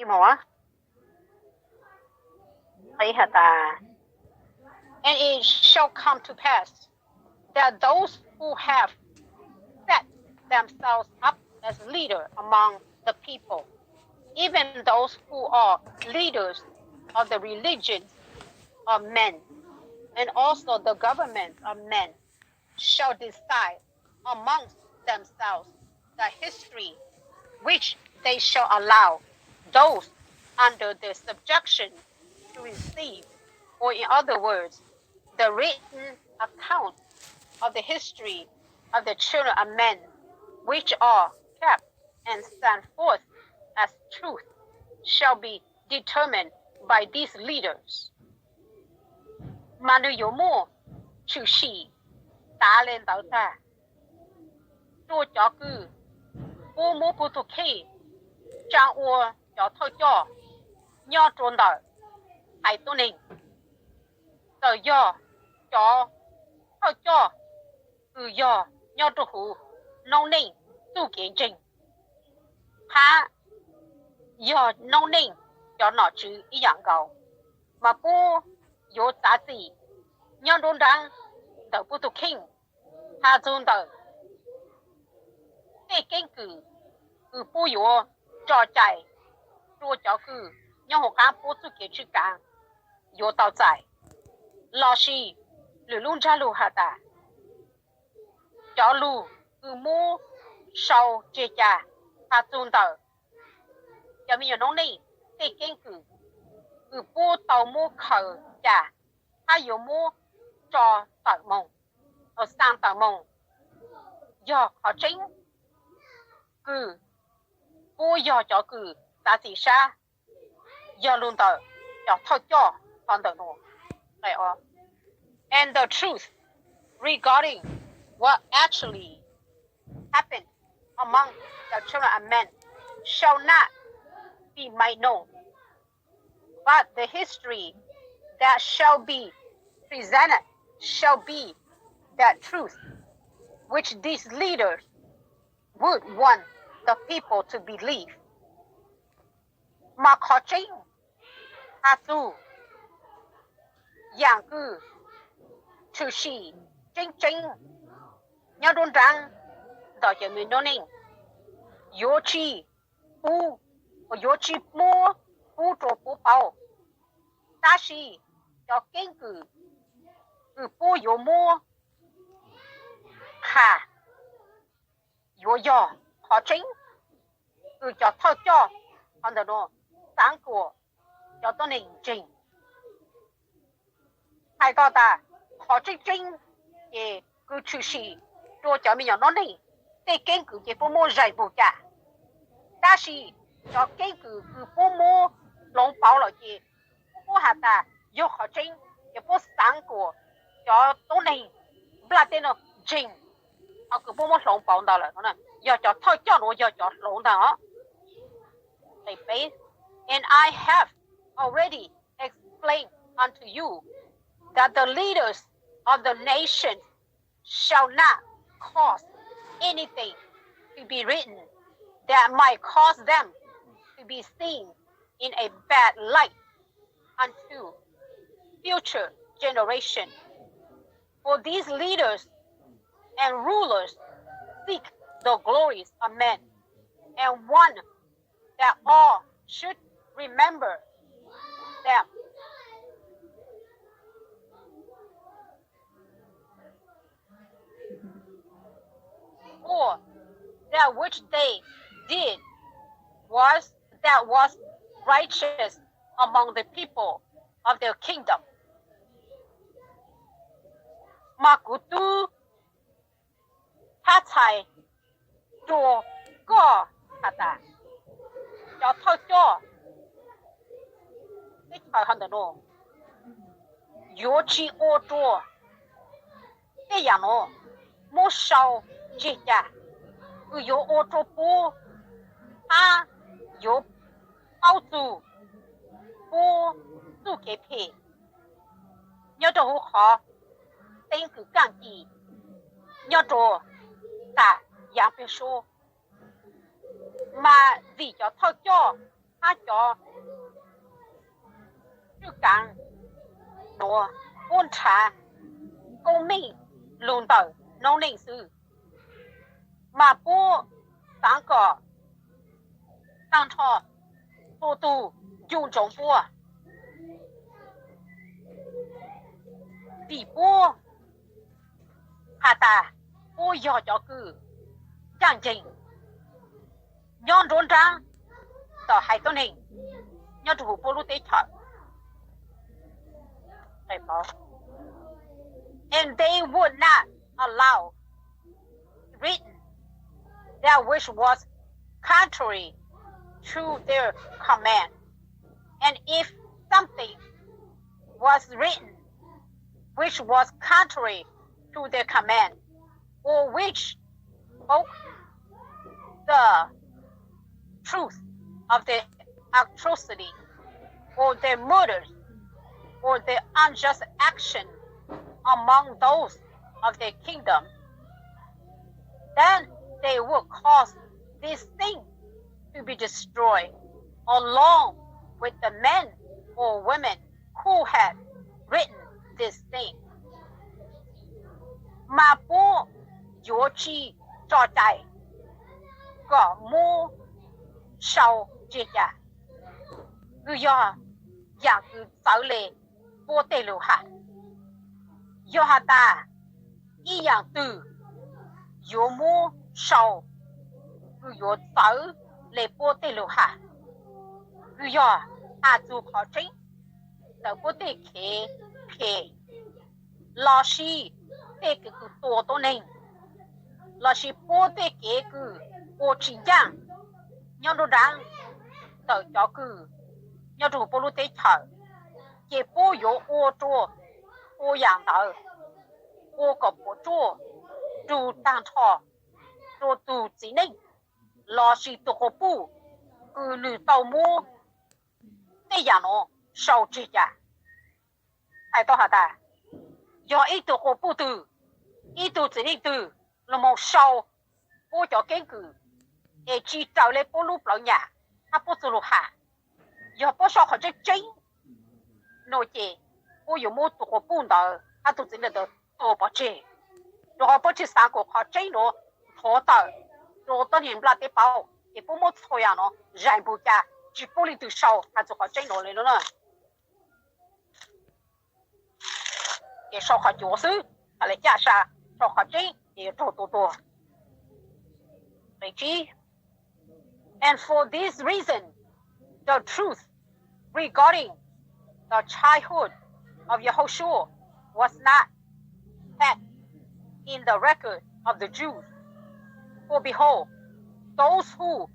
Ib mos, qhib has tas, and it shall come to pass that those who have set themselves up as leaders among the people, even those who are leaders of the religions of men, and also the government of men, shall decide amongst themselves the history which they shall allow those under their subjection to receive, or in other words, the written account of the history of the children of men, which are kept and sent forth as truth, shall be determined by these leaders. Mas nws yuav muaj tshwm sim tav le ntawd tag rua cov kws puab muab puab tug kheej tsaa ua cov thawj coj nyob rua ntawm haiv tuab neeg, txawm yog cov thawj coj kws yog nyob rua huv noob neej txuj kev ntseeg, hab yog noob neej cov nom tswv ib yaam nkaus, mas puab yuav txav txim nyob nruab nraab ntawm puab tug kheej, has txug ntawm tej keeb kwm kws puab yuav tso cai rua cov kws nyob huv qaab puab txuj kev tswj kaav yuav tau txais, lossis lwm lub ntsab lug has tas cov lug kws muab sau tseg ca, has txug ntawm cov me nyuam noob neej tej keeb kwm kws puab tau muab khaws ca hab yuav muab tso tawm moog, xaa tawm moog, yog qhov tseeb kws puab yog cov kws txav txim sab, yog lug ntawm cov thawj coj qhov ntawm nuav. And the truth regarding what actually happened among the children of men shall not be made known, but the history that shall be presented shall be that truth which these leaders would want the people to believe. Mas qhov tseeb has txug yaam kws tshwm sim tseeb tseeb nyob nruab nraab ntawm cov me noob neej, yuav tsi pub, yuav tsi muab pub rua puab paub, tab sis cov keeb kwm kws puab yuav muab qha yuav yog qhov tseeb kws cov thawj coj qhov ntawm nuav xaav kuas cov tuab neeg ntseeg. Hais tau tas qhov tseeb tseeb ces kws tshwm sim rua cov me nyuam noob neej tej keeb kwm ces puab muab zais npug ca, tab sis cov keeb kwm kws puab muab hloov pauv lawm ces puab muab has tas yog qhov tseeb, ces puab xaav kuas cov tuab neeg nplaj teb nuav ntseeg qhov kws puab muab hloov pauv ntawd lawm. Yog cov thawj coj nuav yog cov hloov ntag os. And I have already explained unto you that the leaders of the nations shall not cause anything to be written that might cause them to be seen in a bad light unto future generation. For these leaders and rulers seek the glories of men and want that all should remember them. For that which they did was that was righteous among the people of their kingdom. Mas kuv tub thab txhais rua koj has tas, cov thawj coj teb chaws hov ntawm nuav yuav tsi ua rua tej yaam nuav muab sau ntseg ca, kws yuav ua rua puab hab yuav paub txug puab txuj kev phem nyob rua huv qhov teeb kws kaaj ci nyob rua tas yaav peg suab. Mas vim cov thawj coj hab cov tswj kaav nuav puab nrhav koob meej lug ntawm noob neej xwb, mas puab xaav kom taag nrho txhua tug ncu ntsoov puab, vim puab has tas puab yog cov kws ncaaj nceeg nyob nruab nraab ntawm haiv tuab neeg nyob rua huv puab lub teb chaws. And they would not allow written that which was contrary to their command. And if something was written which was contrary to their command, or which spoke the truth of their atrocity, or their murders, or their unjust action among those of their kingdom, then they would cause this thing to be destroyed, along with the men or women who had written this thing. Mas puab yuav tsi tso cai kom muab sau tseg cai, kws yog yaam kws txawv le puab tej lug ham. Yog has tas ib yaam twg yuav muab sau, kws yuav txawv le puab tej lug ham, kws yog has txug qhov tseeb ntawm puab tej kev phem, lossis tej kev kws tua tuab neeg, lossis puab tej kev kws ua tsis ncaaj nyob nruab nraav ntawm cov kws nyob rua huv puab lub teb chaws, ces puab yuav ua rua ua yaam ntawd ua kom puam tsuaj rua taag nrho rua tug txiv neej lossis tug quas puj kws nwg tau muab tej yaam nuav sau tseg cai. Hais tau has tas yog ib tug quas puj twg, ib tug txiv neej twg lug moog sau puab cov keeb kwm es tsi raws le puab lub plawv nyam hab puab txuj lug ham, yog puab sau qhov tseeb tseeb nuav ces puab yuav muab tug quas puj ntawd hab tug txiv neej ntawd tua pov tseg, rua qhov puab tsi xaav kuas qhov tseeb nuav nthuav tawm rua tuab neeg nplaj teb paub, ces puab muab txhua yaam nuav zais npug ca, tsi pub leej twg sau has txug qhov tseeb nuav le nuav na. Ces sau qhov cuav xwb, has le ca sa, sau qhov tseeb ces yuav raug tua tuag. And for this reason, the truth regarding the childhood of Yehoshua was not kept in the record of the Jews. For behold, those who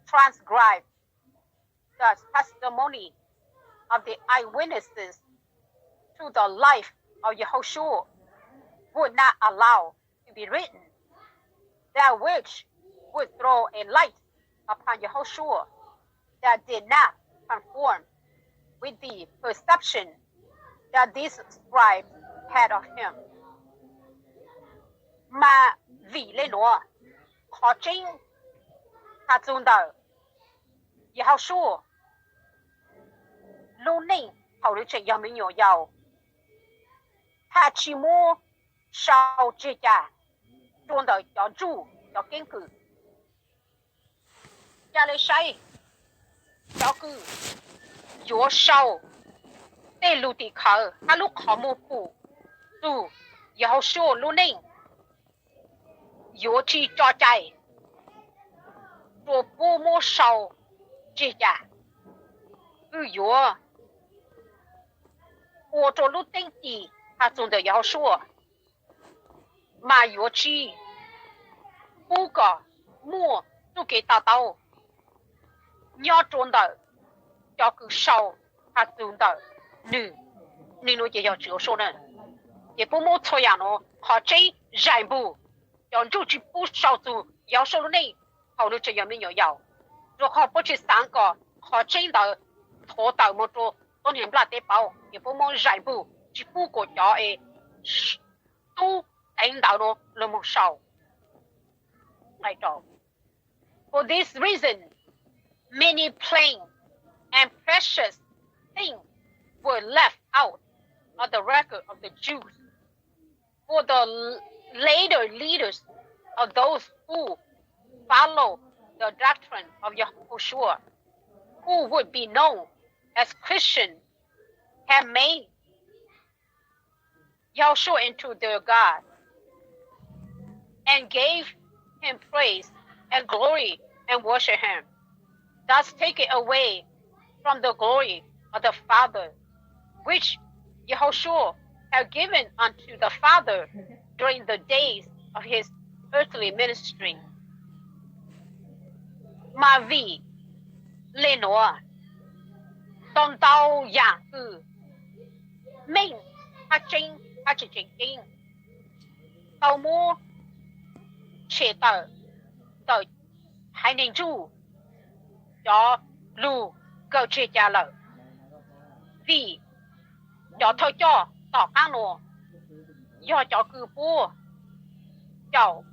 transcribe the testimony of the eyewitnesses to the life of Yehoshua would not allow to be written that which would throw a light upon Yehoshua that did not conform with the perception that these scribes had of him. Mas vim le nuav, qhov tseeb has txug ntawm Yehoshua lub neej thaum nws tseem yog me nyuam yaus, hab tsi muab sau tseg cai rua ntawm cov ntsuj cov keeb kwm. Ca le saib, cov kws yuav sau tej lug tim khawv hab lub qhov muag pum txug Yehoshua lub neej yuav tsi tso cai rua puab muab sau tseg cai, kws yuav ua rua lub teeb ci has txug ntawm Yehoshua, mas yuav tsi pub kom muaj txuj kev to taub nyob rua ntawm cov kws sau has txug ntawm nwg. Nwg nuav ces yog Tswv Yehoshua na. Ces puab muab txhua yaam nuav qhov tseeb zais npug, cov ntsuj tsi pub sau txug Yehoshua lub neej thaum nwg tseem yog me nyuam yaus, rua qhov puab tsi xaav kom qhov tseeb ntawd nthuav tawm moog rua tuab neeg nplaj teb paub, ces puab muab zais npug tsi pub kuas cov es tub teev ntawv nuav lug moog sau. For this reason, many plain and precious things were left out of the record of the Jews for the later leaders of those who follow the doctrine of Yahushua, who would be known as Christian, have made Yahushua into their God and gave him praise and glory and worship him, thus taking away from the glory of the Father, which Yahushua had given unto the Father during the days of his earthly ministry. Mas vim le nuav, tau ntau yaam kws meej hab tseeb hab tseem ceeb tau muab tshem tawm ntawm haiv neeg Jews cov lug kawm tseg ca lawm, vim cov thawj coj tom qaab nuav yog cov kws puab caum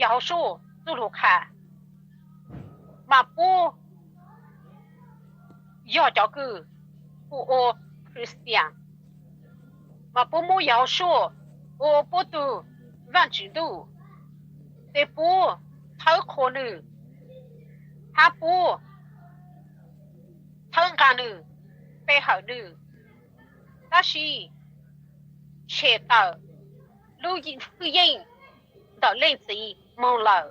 Yahushua txuj lug qha, mas puab yog cov kws hu ua Christian, mas puab muab Yahushua ua puab tug Vaajtswv Ntuj, tes puab thawb qhua nwg, hab puab thawb nqaa nwg, pe hawm nwg, tab sis tshem tawm lub hwj yeej ntawm Leej Txiv moog lawm.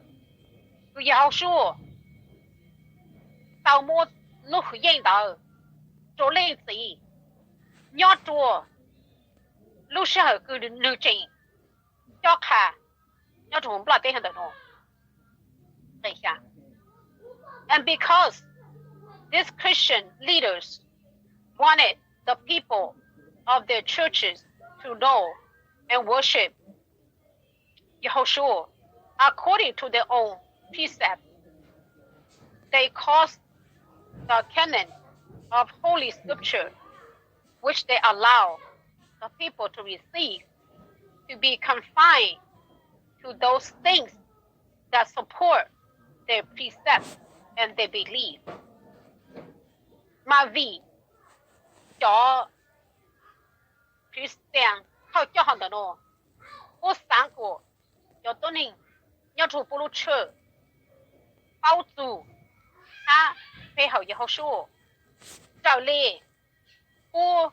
Kws Yahushua tau muab lub hwj yeej ntawd rua Leej Txiv nyob rua lub sij hawm kws nwg tseem cob qha nyob rua huv nplaj teb ntawm nuav. And because these Christian leaders wanted the people of their churches to know and worship Yahushua according to their own precepts, they caused the canon of Holy Scripture, which they allow the people to receive, to be confined to those things that support their precepts and their belief. Mas vim cov Christian thawj coj hov ntawm nuav, puab xaav kuas cov tuab neeg nyob rua puab lub tshawj paub txug hab pe hawm Yahushua raws le puab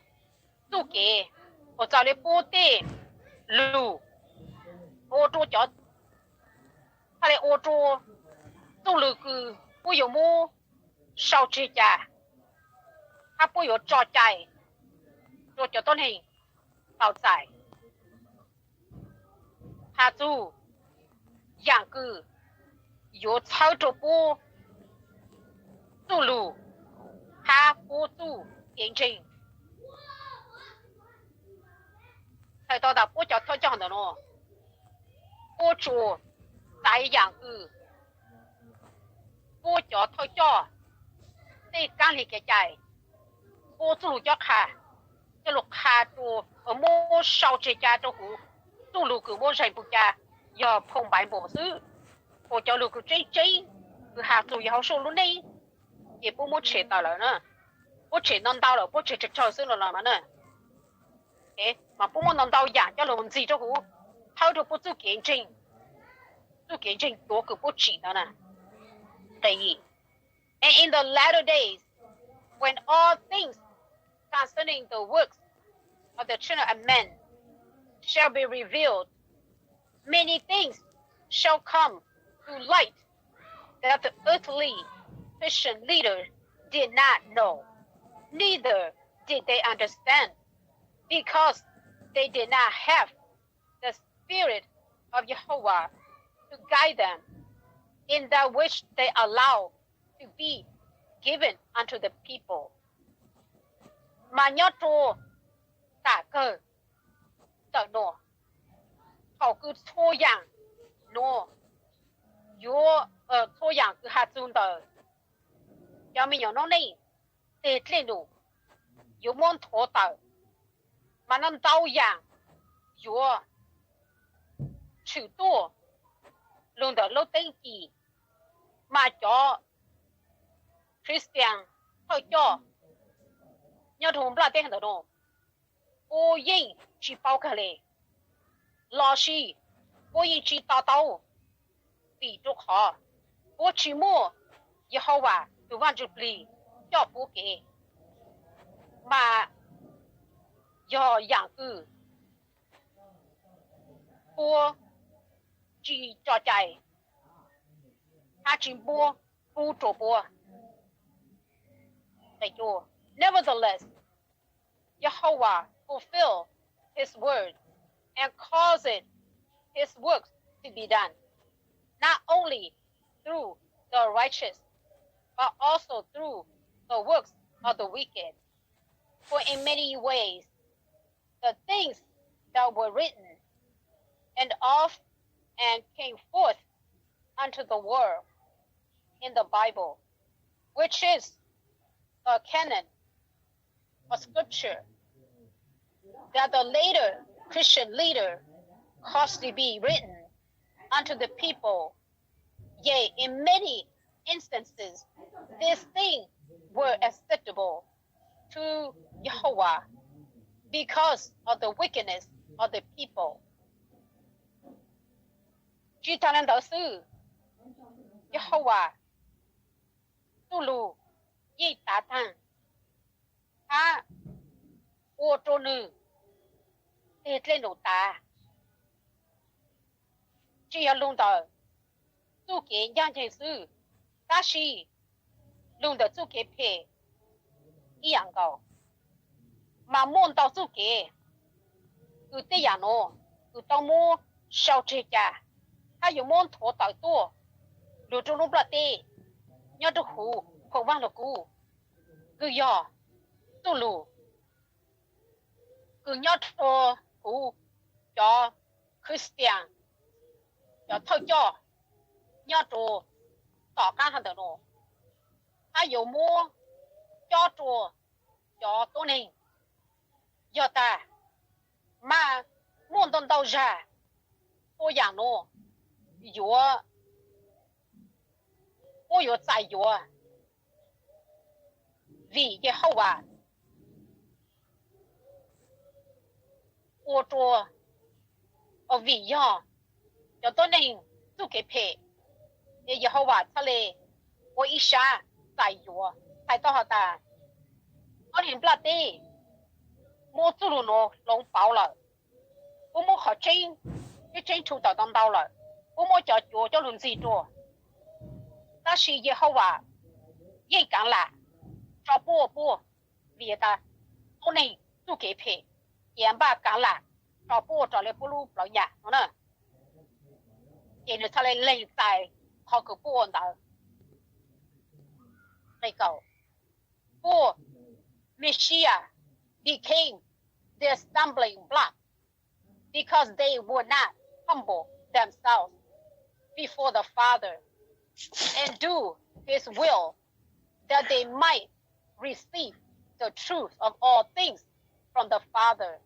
txuj kev, raws le puab tej lug, ua rua cov, txhaj le ua rua txuj lug kws puab yuav muab sau tseg ca, hab puab yuav tso cai rua cov tuab neeg tau txais. Has txug yaam kws yuav txhawb rua puab txuj lug hab puab txuj kev ntseeg. Txhais tau tas puab cov thawj coj ntawm nuav, puab tsuas xaiv yaam kws puab cov thawj coj tej kaab hli kev cai, puab txuj lug cob qha, coj lug qha rua, muab sau tseg ca rua huv txuj lug kws muab zeeg pug ca yog phoo Npaiv Npaum xwb. Ua cov lug kws tseeb tseeb kws has txug Yahushua lub neej, ces puab muab tshem tawm lawm na. Puab tshem no ntau lawm, puab tshem tsawg tsawg xwb no los mas na. Mas puab muab no ntau yaam coj lug ntxig rua huv, thawb rua puab txuj kev ntseeg, txuj kev ntseeg tuav kws puab tsim ntawd na. And in the latter days, when all things concerning the works of the children of men shall be revealed, many things shall come to light that the earthly Christian leaders did not know, neither did they understand, because they did not have the Spirit of Jehovah to guide them in that which they allow to be given unto the people. Mas nyob rua tam kawg ntawm nuav, thaum kws txhua yaam nuav yuav, txhua yaam kws has txug ntawm cov me nyuam noob neej teg dlej num yuav muab nthuav tawm, mas no ntau yaam yuav tshwm tuaj lug ntawm lub teeb kis, mas cov Christian thawj coj nyob rau nplaj teb ntawm no, puab yeej tsis paub kawg li, los sis puab yeej tsis to taub, vim rau qhov puab tsis muaj Yehauvas tus Vaj Ntsuj Plig coj puab kev, mas yog yaam kws puab tsis tso cai hab tsis muab pub rua puab. Nevertheless, Jehovah fulfilled his word and caused his works to be done, not only through the righteous, but also through the works of the wicked. For in many ways, the things that were written and of and came forth unto the world in the Bible, which is the canon of scripture, that the later Christian leader caused to be written unto the people. Yea, in many instances, these things were acceptable to Jehovah because of the wickedness of the people. Tsis tas le ntawd xwb, Yehauvas txuj lug yeej tav taag hab ua rua nwg teg dlej num tav. Tsis yog lug ntawm txuj kev ncaj nceeg xwb, tab sis lug ntawm txuj kev phem ib yaam nkaus. Mas muaj ntau txuj kev kws tej yaam nuav kws tau muab sau tseg ca hab yuav muab nthuav tawm tuaj lug rua lub nplaj teb nyob rua huv phuv vaaj lug kub, kws yog txuj lug kws nyob rua huv cov Christian, cov thawj coj nyob rua tom qaab hab ntawm nuav, hab yuav muab cob rua cov tuab neeg. Yog tas mas muaj ntau ntau zag txhua yaam nuav yuav, puab yuav txais yuav vim Yehauvas ua rua, vim yog cov tuab neeg txuj kev phem, es Yehauvas txhaj le ua ib sab txais yuav. Hais tau has tas, tuab neeg nplaj teb muab txuj lug nuav hloov pauv lawm, puab muab qhov tseeb, tseeb tseeb tshu tawm tau ntau lawm, puab muab cov cuav coj lug ntxig rua. Tab sis Yehauvas yeej kaav lam tso puab ua puaj, vim tas tuab neeg txuj kev phem, ces npaj kaav lam tso puab ua raws le puab lub plawv nyam no na. Ces nwg txhaj le lees txais qhov kws puab ua ntawd. Puab, Messiah became their stumbling block because they would not humble themselves before the Father and do his will, that they might receive the truth of all things from the Father,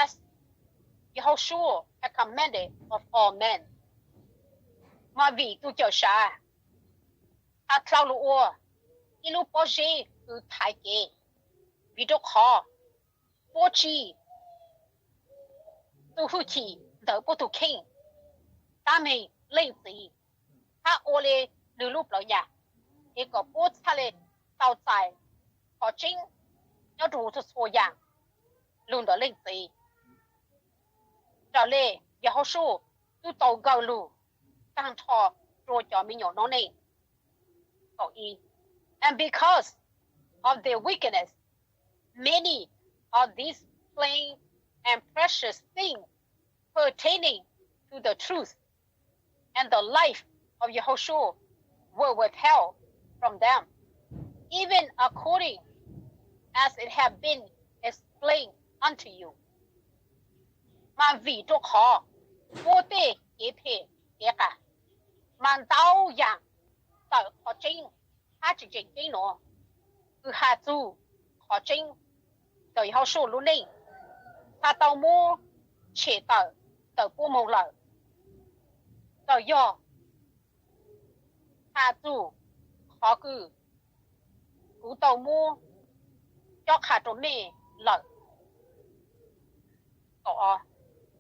as Yahushua had commanded of all men. Mas vim tug Cawmseej has dlhau lug ua ib lub pob zeb kws thaiv kev, vim rau qhov puab tsim txuj hwj chim ntawm puab tug kheej, tab meeg Leej Txiv, hab ua le nwg lub plawv nyam, es kom puab txhaj le tau txais qhov tseeb nyob rua huv txhua txhua yaam lug ntawm Leej Txiv, raws le Yahushua tub tau nkaw lug taag nrho rua cov me nyuam noob neej. And because of their wickedness, many of these plain and precious things pertaining to the truth and the life of Yahushua were withheld from them, even according as it had been explained unto you. Mas vim rua qhov puab tej kev phem kev qas, mas ntau yaam tawm qhov tseeb hab tseem tseem ceeb nuav, kws has txug qhov tseeb ntawm Yahushua lub neej, has tau muab tshem tawm ntawm puab moog lawm. Txawm yog has txug qhov kws kuv tau muab cob qha rau mej lawm.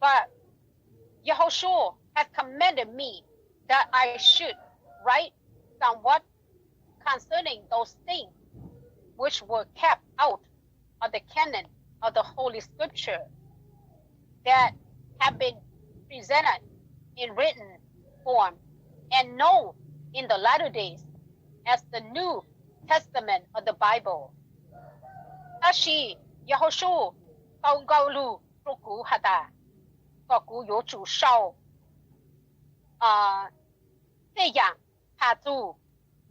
But Yahushua had commanded me that I should write somewhat concerning those things which were kept out of the canon of the Holy Scripture that have been presented in written form and known in the latter days as the New Testament of the Bible. Tab sis Yahushua tau nkaw lug rau kuv has tas kom kuv yuav tsum sau tej yaam has txug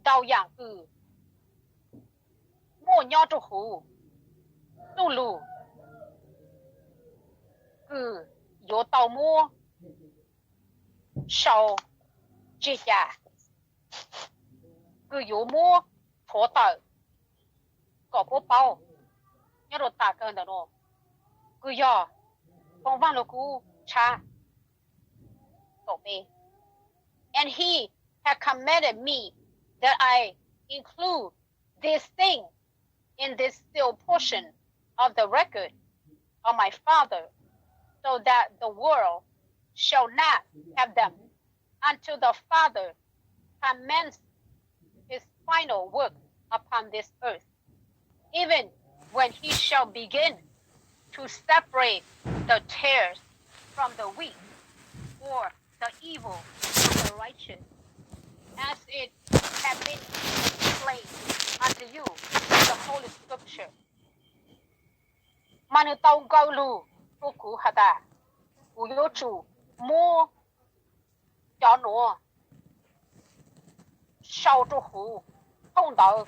ntau yaam kws muaj nyob rua huv txuj lug kws yuav tau muab sau tseg ca, kws yuav muab thuav tawm kom puab paub nyob rua tas kawg ntawm nuav, kws yog Foom Vaaj Lug Kub tshab kaum peb. And he had commanded me that I include this thing in this sealed portion of the record of my Father, so that the world shall not have them until the Father commenced his final work upon this earth, even when he shall begin to separate the tares from the wheat, or the evil from the righteous, as it had been explained unto you in the Holy Scripture. Mas nwg tau nkaw lug rua kuv has tas kuv yuav tsum muab cov nuav sau rua huv thooj ntawv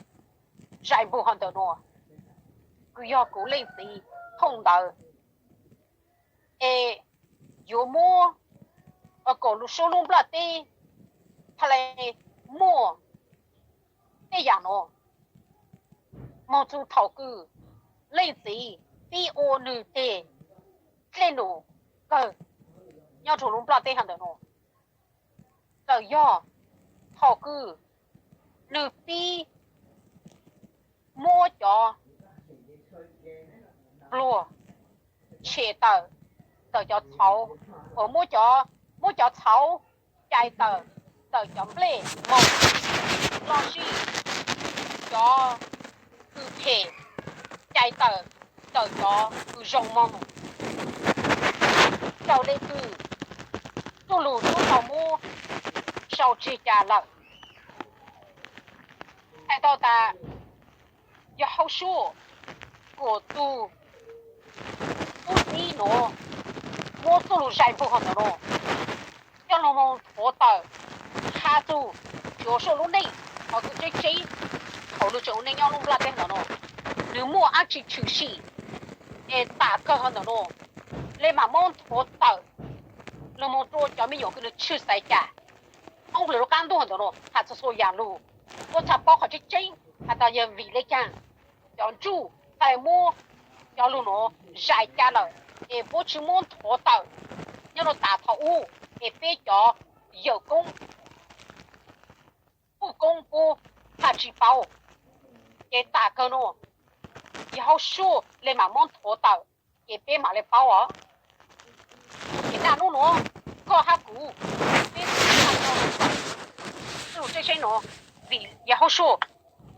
zais npug hov ntawm nuav, kws yog kuv leej txiv thooj ntawv, es yuav muab kom lub suab lub nplaj teb txhad le muaj tej yaam nuav moog txug thaum kws leej txiv pib ua nwg teg dlej num kawg nyob rua lub nplaj teb hov ntawm nuav. Txawm yog thaum kws nwg pib muab cov npluag tshem tawm ntawm cov txhauv, muab cov, muab cov txhauv cais tawm ntawm cov nplej moog, lossis cov kws phem cais tawm ntawm cov kws zoo moog, raws le kws txuj lug tub tau muab sau tseg ca lawm. Hais tau tas Yahushua kuas tug tub txib nuav muab txuj lug zais npug hov ntawm nuav coj lug moog nthuav tawm has txug Yahushua lub neej, qhov kws tseeb tseeb thaum nwg tseem ua neej nyob lub nplaj teb hov ntawm nuav, nwg muaj dlaab tsi tshwm sim, es tas kawg hov ntawm nuav le mam muab nthuav tawm lug moog rua cov me nyuam kws nwg tshwj xaiv ca. Oob lug lub qaab ntuj hov ntawm nuav has txhua txhua yaam lug, puab txhaj paub qhov tseeb tseeb has tas yog vim le caag cov Ntsuj txhaj muab cov lug nuav zais ca lawm, es puab tsi muab nthuav tawm nyob rua tas thaum ub, es peb cov yawm koob, puj koob puab txhaj tsi paub. Ces tas kawg nuav, Yahushua le mam muab nthuav tawm, ces peb mam le paub os. Ces naj nub nuav koj hab kuv, peb txhaj tau txuj lug tseeb tseeb nuav, vim Yahushua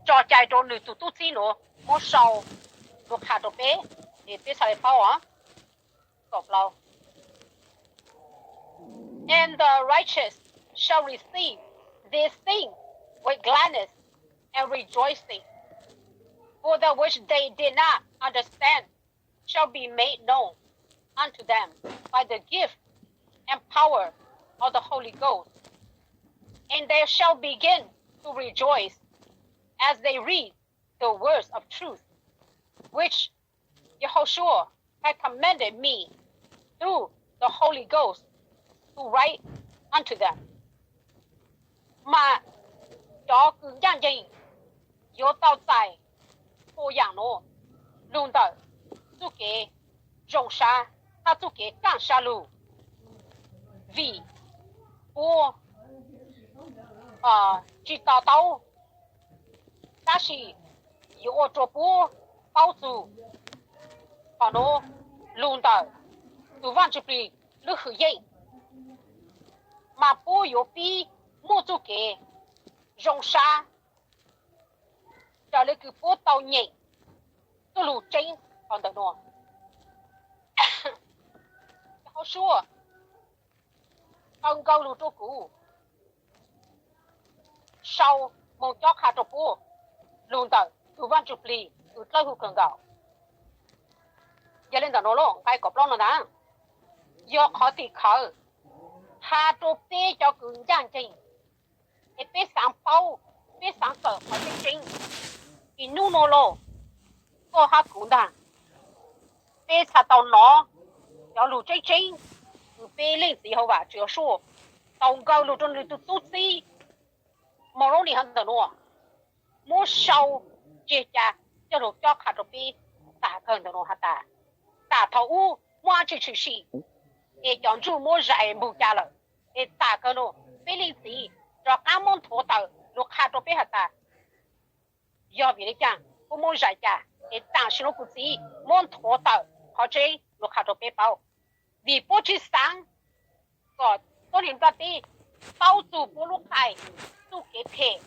tso cai rua nwg tug tub txib nuav muab sau lug qha rua peb, es peb txhaj le paub os. And the righteous shall receive these things with gladness and rejoicing, for that which they did not understand shall be made known unto them by the gift and power of the Holy Ghost. And they shall begin to rejoice as they read the words of truth, which Yahushua had commanded me through the Holy Ghost to write unto them. Mas cov kws ncaaj nceeg yuav tau txais txhua yaam nuav lug ntawm txuj kev zoo sab hab txuj kev kaaj sab lug, vim puab tsi to taub, tab sis ua rua puab paub txug qhov nuav lug ntawm tug Vaajtswv Plig lub hwm yeej, mas puab yuav pib muaj txuj kev zoo sab raws le kws puab tau nyeem txuj lug tseeb hov ntawm nuav. Hov suav tau nkaw lug rua kuv sau moog cob qha rua puab lug ntawm tug Vaajtswv Plig kws dlawb huv kawg nkaus. Yog le ntawm nuav lub nqai kaum plaub nuav ntag, yog qhov tim khawv has rua peb cov kws ncaaj nceeg, es peb xaav paub, peb xaav kawm qhov tseeb tseeb. Es nub nuav los koj hab kuv ntag, peb txhaj tau nov cov lug tseeb tseeb kws peb Leej Txiv Jehauva Tswv Yexus tau nkaw lug rua nwg tug tub txib Moroni hov ntawm nuav muab sau tseg ca coj lug cob qha rua peb tas kawg ntawm nuav has tas, tas thaum ub muaj dlaab tsi tshwm sim, es cov ntsuj muab zais npug ca lawm, es tas kawg nuav peb Leej Txiv rov qaab muab nthuav tawm lug qha rua peb has tas, yog vim le caag puab muab zais ca, es tam sim nuav kuv Txiv muab nthuav tawm qhov tseeb lug qha rua peb paub. Vim puab tsi xaav kom tuab neeg nplaj teb paub txug puab lub qaij, txuj kev phem,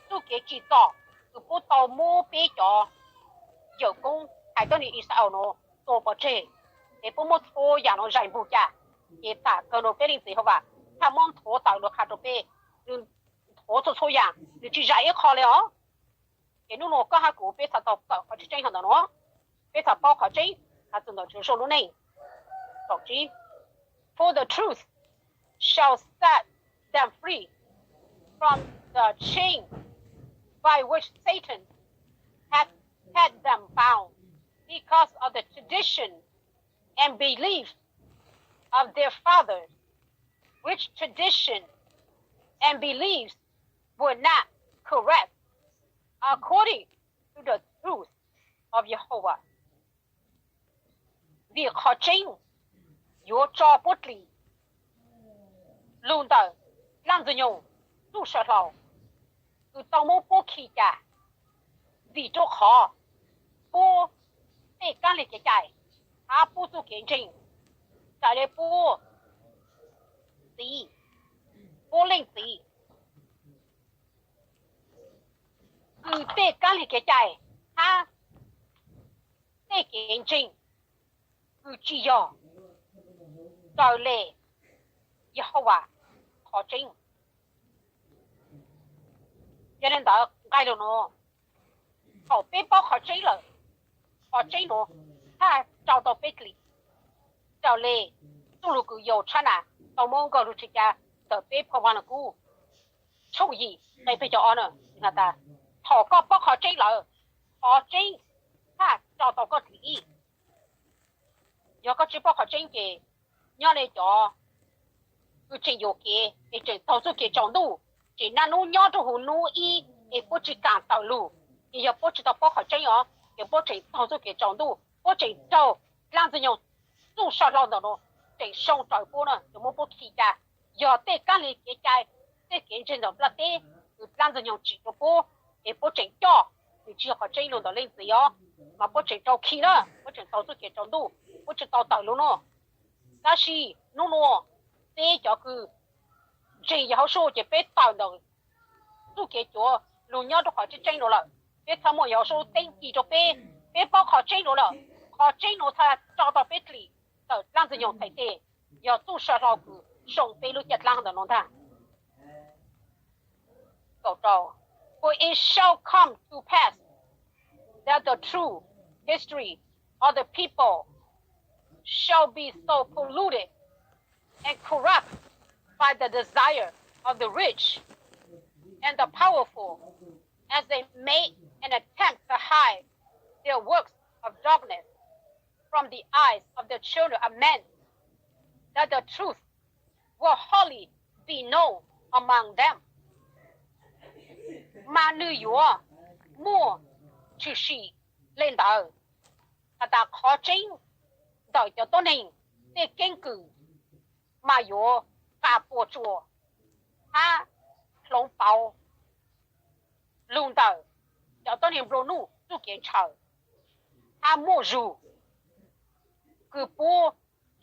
txuj kev tsim txom kws puab tau muab peb cov yawm koob haiv tuab neeg Yixalayees nuav tua pov tseg, es puab muab txhua yaam nuav zais npug ca, ces tam kawg nuav peb Leej Txiv Jehauva txhaj muab nthuav tawm lug qha rua peb. Nwg nthuav txhua txhua yaam, nwg tsi zais ib qho le os. Ces nub nuav koj hab kuv peb txhaj tau kawm qhov tseeb tseeb hov ntawm nuav, peb txhaj paub qhov tseeb has txug ntawm Tswv Yexus lub neej. For the truth shall set them free from the chain by which Satan hath had them bound, because of the tradition and belief of their fathers, which tradition and beliefs were not correct according to the truth of Jehovah. Vim qhov tseeb yuav tso puab dlim lug ntawm dlaab ntxwg nyoog txuj saw hlau kws tau muab puab khi ca, vim rua qhov puab tej kaab lig kev cai hab puab txuj kev ntseeg, raws le puab txiv, puab leej txiv kws tej kaab lig kev cai hab tej kev ntseeg kws tsi yog raws le Yehauvas qhov tseeb. Yog le ntawd nqai lug nuav, thaum peb paub qhov tseeb lawm, qhov tseeb nuav txhaj rau tau peb dlim. Raws le txuj lug kws yau tshab nas tau muab nkauj lug tshwm ca ntawm peb phoo Vaj Lug Kub tshooj yim nqe peb caug ob na, thaum koj paub qhov tseeb lawm, qhov tseeb txhaj rau tau koj dlim ib. Yog koj tsi paub qhov tseeb ces nyob le cov kws tseem yuam kev es tseem taug txuj kev tsaus ntuj, tseem naj nub nyob rua huv nub ib es puab tsi kaam tawm lug, ces yog puab tsi tau paub qhov tseeb os, ces puab tseem taug txuj kev tsaus ntuj, puab tseem raug dlaab ntxwg nyoog txuj saw hlau ntawm nuav tseem soo raws puab na, ces muab puab khi ca. Yog tej kaab lig kev cai, tej kev ntseeg ntawm nplaj teb kws dlaab ntxwg nyoog tsim rua puab, es puab tseem coj, nws tsi yog qhov tseeb lug ntawm Leej Txiv os, mas puab tseem raug khi na, puab tseem taug txuj kev tsaus ntuj, puab tsi tau tawm lug no. Tab sis nub nuav peb cov kws ntseeg Yehausua ces peb tawm ntawm txuj kev cuav lug nyob rua qhov tseeb tseeb nuav lawm. Peb txhaj muaj Yehausua teeb ci rua peb, peb paub qhov tseeb nuav lawm, qhov tseeb nuav txhaj rau tau peb dlim ntawm dlaab ntxwg nyoog txhais teg, yog txuj saw hlau kws soo peb lub caj dlaab ntawm nuav ntag. For it shall come to pass that the true history of the people shall be so polluted and corrupt by the desire of the rich and the powerful, as they make an attempt to hide their works of darkness from the eyes of the children of men, that the truth will wholly be known among them. Mas nws yuav muaj tshwm sim le ntawd, has tas qhov tseeb ntawm cov tuab neeg tej keeb kwm mas yuav qas puas tsuas hab hloov pauv lug ntawm cov tuab neeg nplua nuj txuj kev ntshaw, hab muaj zug, kws puab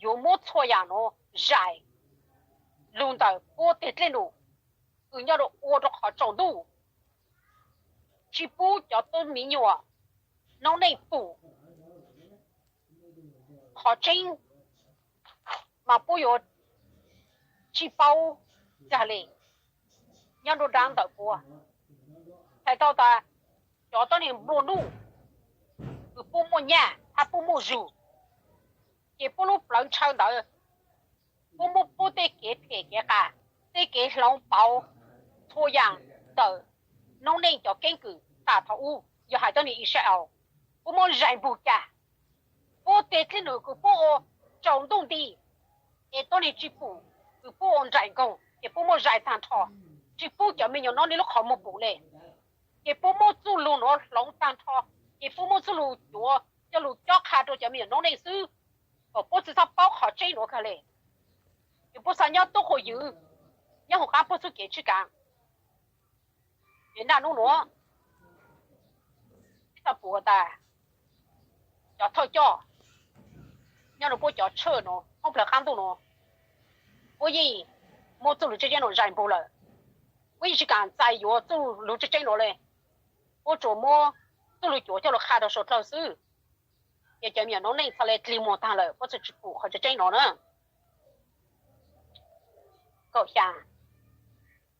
yuav muab txhua yaam nuav zais lug ntawm puab teg dlej num kws nyob rua ua rua qhov tsaus ntuj, tsi pub cov tub miv nyuam noob neej pum qhov tseeb, mas puab yuav tsi paub kag le nyob nruab nraab ntawm puab. Txhais tau tas cov tuab neeg nplua nuj kws puab muaj nyaj hab puab muaj zug, ces puab lub plawv ntshaw ntawd puab muab puab tej kev phem kev qas, tej kev hloov pauv txhua yaam ntawm noob neej cov keeb kwm tas thaum ub yog hais tuab neeg Israel, puab muab zais npug cas. Puab teg dlej num kws puab ua tsaus ntuj nti, es tuab neeg tsi pum, kws puab ua nraim nkoog ces puab muab zais taag nrho, tsi pub cov me nyuam noob neej lub qhov muag pum le. Ces puab muab txuj lug nuav hloov taag nrho, ces puab muab txuj lug cuav coj lug cob qha rua cov me nyuam noob neej xwb, kom puab tsi txhob paub qhov tseeb nuav kag le. Ces puab xaav nyob tub quas ywv, nyob huv qaab puab txuj kev tswj kaav. Ces naj nub nuav, ib txha pum tas cov thawj coj nyob rua puab cov tshawj nuav thoob plawg qaab ntuj nuav, puab yeej muab txuj lug tseeb tseeb nuav zais npug lawm. Puab yeej tsi kaam txais yuav txuj lug tseeb tseeb nuav le. Puab tsuas muab txuj lug cuav coj lug qha rua suav dlawg xwb. Ces cov me nyuam noob neej txhaj le dlig muag taag lawm, puab txhaj tsi pum qhov tseeb tseeb nuav na.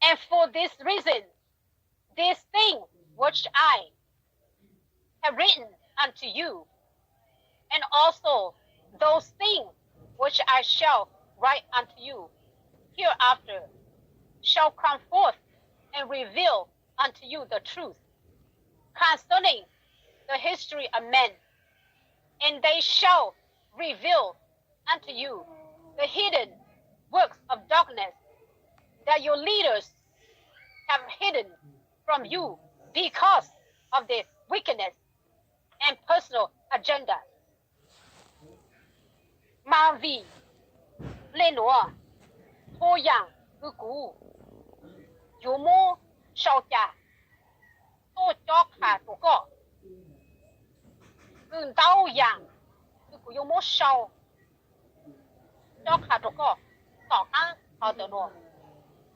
And for this reason, these things which I have written unto you, and also those things which I shall write unto you hereafter, shall come forth and reveal unto you the truth concerning the history of men. And they shall reveal unto you the hidden works of darkness, that your leaders have hidden from you because of their wickedness and personal agenda. Mas vim le nuav, txhua yaam kws kuv yuav muab sau cas tuaj cob qha rua koj, kws ntau yaam kws kuv yuav muab sau cob qha rua koj tom qaab qhov ntawm nuav,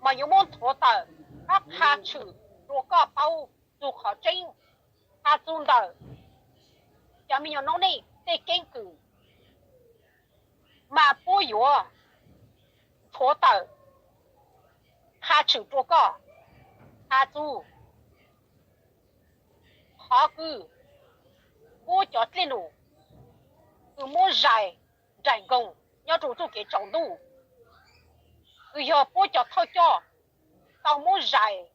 mas yuav muab nthuav tawm hab qha tshwm rua koj paub txug qhov tseeb, has txug ntawm cov me nyuam noob neej tej keeb kwm, mas puab yuav nthuav tawm qha tshwm rua koj, has txug qhov kws puab cov dlej num kws muab zais nraim nkoog nyob rua txuj kev tsaus ntuj, kws yog puab cov thawj coj tau muab zais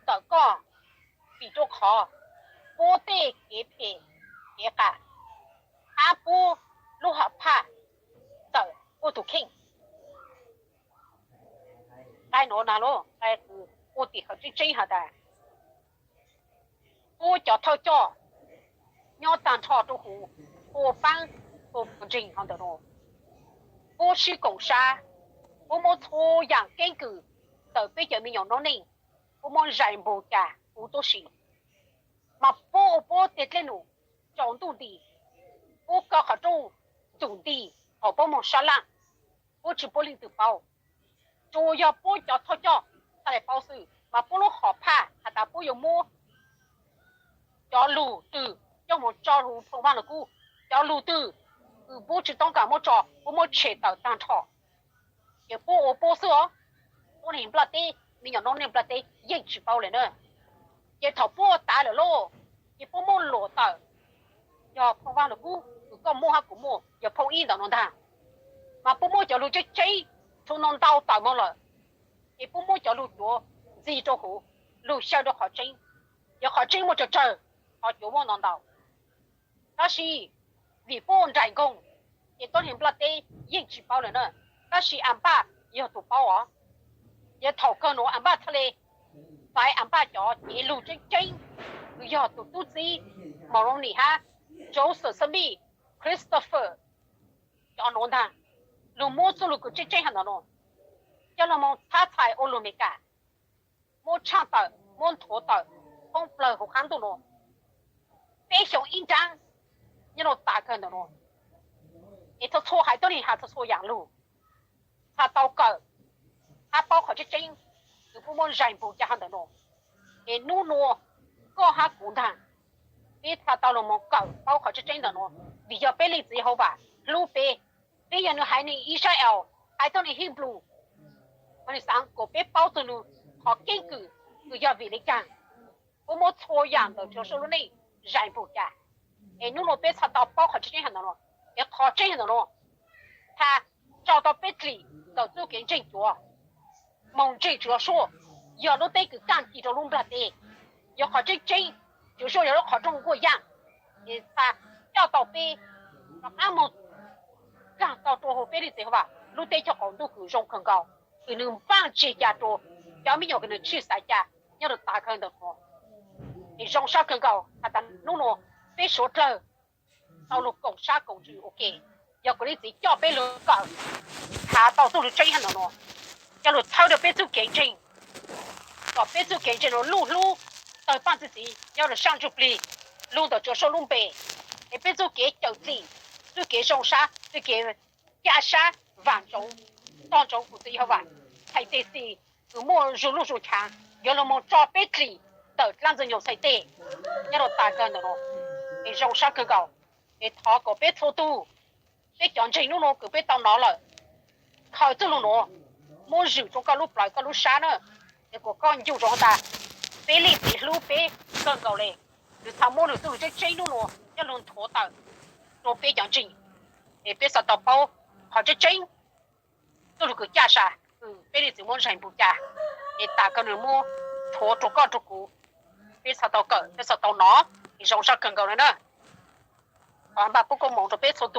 ntawm koj, vim rua qhov puab tej kev phem kev qas, hab puab lub hom phaj ntawm puab tug kheej. Nqai nuav na, ua tim khawv tseeb tseeb has tas, puab cov thawj coj nyob taag nrho rua huv ua paab ua pawg ntseeg hov ntawm nuav, puab sib koom sab, puab muab txhua yaam keeb kwm ntawm peb cov me nyuam noob neej, puab muab zais npug cas huv tuab si, mas puab ua puab teg dlej num tsaus ntuj nti, puab kaw qhov rooj ntuj nti thaum puab moog sab laj, puab tsi pub leej twg paub, tsuas yog puab cov thawj coj txhaj le paub xwb. Mas puab lub hom phaj has tas puab yuav muab cov lug twg coj moog tso huv phoo vaaj lug kub, cov lug twg kws puab tsi toob kas muab tso, puab muab tshem tawm taag nrho. Ces puab ua puab xwb os, tuab neeg nplaj teb, me nyuam noob neej nplaj teb yeej tsi paub le na. Ces thaum puab ua tas lawm lauj, ces puab muab luam tawm, yog phoo vaaj lug kub kws koj muaj hab kuv muaj, yog phoo ib ntawm nuav ntag, mas puab muab cov lug tseeb tseeb tshuav no ntau tawm moog lawm, ces puab muab cov lug cuav ntxig rua huv, lug xyaw rua qhov tseeb. Yog qhov tseeb muaj tsawg tsawg, qhov cuav muaj ntau ntau. Tab sis vim puab ua nraim nkoog, ces tuab neeg nplaj teb yeej tsi paub le na. Tab sis Anpaj yog tug paub os. Ces thaum kawg nuav Anpaj txhaj le faiv Anpaj cov cev lug tseeb tseeb, kws yog tug tub txib Moroni hab Joseph Smith, Christopher, cov nuav ntag, lug muab txuj lug kws tseeb tseeb hov ntawm nuav coj lug moog txhab txhais ua lug Amelikas, muab tshaaj tawm muab nthuav tawm thoob plawg huv qaab ntuj nuav. peb xyoo ib nrab nyob rau tas kawg ntawm no. Es txhua txhua hais tuab neeg has txhua txhua yaam lug, txhaj tau kawm hab paub qhov tseeb tseeb, kws puab muab zais npug ca hab ntawm no. Es nub nua koj hab kuv ntaag, peb txhaj tau lug moog kawm paub qhov tseeb tseeb ntawm no, vim yog peb leej txiv Yehauva hlub peb. Peb yog nwg haiv neeg Israel, haiv tuab neeg Hebrew, nwg xaav kuas peb paub txug nwg qhov keeb kwm kws yog vim le caag puab muab txhua yaam ntawm Tswv Yeshua lub neej zais npug ca. Es nub nua peb txhaj tau paub qhov tseeb tseeb hab ntawm no. Es qhov tseeb hab ntawm no txhaj tso tau peb dlim kawm txuj kev ntseeg cuav, moog ntseeg Tswv Yeshua, yog lub teb kws kaaj ci rua lub nplaag teb, yog qhov tseeb tseeb, Tswv Yeshua yog lub qhov rooj nkuaj yaaj. Es txhaj coj tau peb rov qaab moog kaag tau rua huv peb leej txiv Yehauva lub teb chaws qaum ntuj kws zoo kawg nkaus, kws nwg npaaj tseg ca rua cov me nyuam kws nwg tshwj xav ca nyob rua tas kawg ntawm no. Es zoo sab kawg nkaus has tas nub nua peb suav dlawg tau lug koom sab koom ntsws ua ke. Yog kuv leej txiv coj peb lug kawm, txhaj tau txuj lug tseeb hab ntawm no, coj lug txhawb rua peb txuj kev ntseeg, kom peb txuj kev ntseeg lug lub hlub tawg paaj txi txiv nyob rua sab ntsuj plig lug ntawm Tswv Yeshua lub npe. Es peb txuj kev cawm txim, txuj kev zoo sab, txuj kev ca sab vaam ntsoov, tog ntsoov kuv txiv Yehauva, txhais tes xis kws muaj zuj lub zuj chaav yuav lug moog tso peb dlim ntawm dlaab ntxwg nyoog txhais teg nyob rua tas kawg ntawm no. Es zoo sab kawg nkaus. Es thov kom peb txhua tug, peb cov ntseeg nub nua kws peb tau nov lawm, khaws txuj lug nuav muab zwm rua koj lub plawv koj lub sab na. Es kuas koj ncu rua has tas peb leej txiv hlub peb kawg nkaus le, nwg txhaj muab nwg txuj lug tseeb tseeb nub nua coj lug nthuav tawm rua peb cov ntseeg. Es peb txhaj tau paub qhov tseeb tseeb, txuj lug kws ca sa, peb leej txiv muab zais npug ca, es tas kawg nwg muab nthuav rua koj rua kuv. Peb txhaj tau kawm, peb txhaj tau nov, es zoo sab kawg nkaus le na. Thov Npaj pub koob moov rua peb txhua